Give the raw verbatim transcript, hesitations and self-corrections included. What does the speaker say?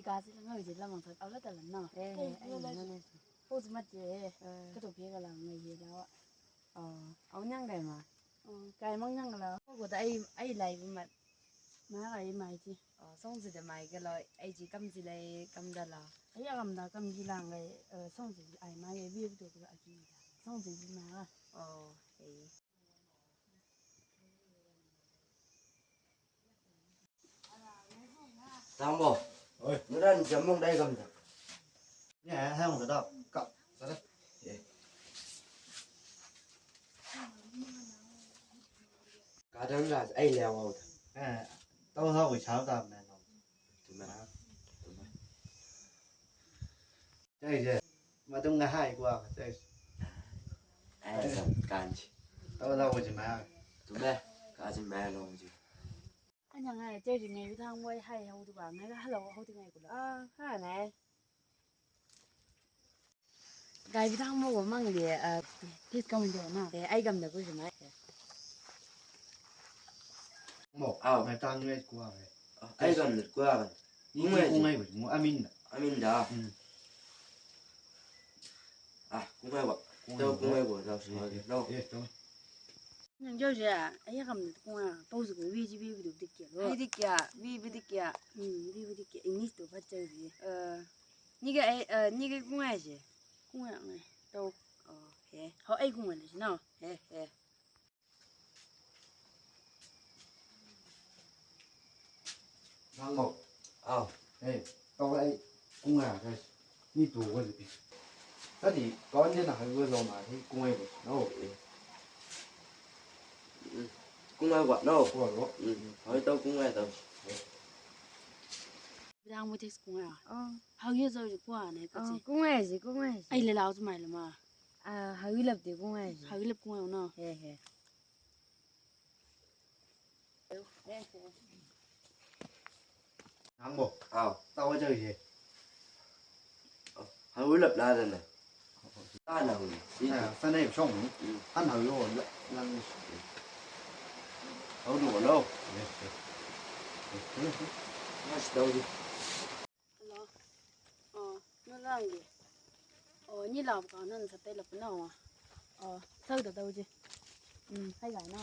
Ka si la ngai je la mang sa au la ta la na. Eh, eh, ai na na. Ho si ma je. Eh. Ka to pe ga la ngai je la. Oh, au nyang gai ma. Oh, gai mang nyang la. Ko da ai ai lai ma. Ma gai mai ji. Oh, song si de mai ga lo. Ai ji kam si lai kam da la. Ai ya kam da kam ji la ngai. Eh, song si ai mai bi to ka ji. Song si ji ma. Oh, eh. Tangbo. Oi. Nuran jamong dai kam da. Ya, hang da. Ka. Sare. Ye. Ka dan la ai le wa. Eh. Tau ha ko cha da me no. Tu me. Tu me. Cai je. Matung nga hai kua, cai. Ai sa kanji. Tau lau ji ma. Tu me, ka ji ma lau ji. Anya ngai cai ji ngai thang wai hai hau tu ka ngai ka lau hau tu ngai kula. Ah, ha ngai. Gai bi thang mo ko mang le, ah, tis kam jo na. Eh, ai kam da ku ji ma. Mo, au. Ngai tang ngai kua. Ai kam da kua. Ni kungai ji. Kungai ji, mo amin da. Amin da. Hmm. Ah, kungai wa. Kungai wa. Tau kungai wa, tau kungai wa. Eh, tau. Nang jau ja, ai kam da kungai. Pau su ko wi ji wi wi dik ya. Wi dik ya, wi wi dik ya. Hmm, wi wi dik ya. English to ba jau ji. Eh, ni ga ai, eh, ni ga kungai ji. Kungai ngai. Tau. Oh, he. Ho ai kungai ji na. He, he. Nang mo. Au. Eh, tau ai kungai guys. Ni tu ko ji. Tadi kawan dia na hai lo ma ni kungai ko. No. Kungai ko no. Ko lo. Hai tau kungai tau. Bilang mo tes kungai. Oh. Hau yo zo kungai ne ko. Oh, kungai ji, kungai ji. Ai le lau tu mai le ma. Ah, hau lap de kungai ji. Hau lap kungai no. He he. Nang bo. Au. Tau aja ye. Hau lap la da na. Ta na hu. Ah, ta na song. Han hau yo la la. Hau du lo. Yes, yes. Mas tau di. Hello. Oh, no lang ye. Oh, ni lau ka nan sa te lap na wa. Oh, sa da dau je. Hmm, hai ga na.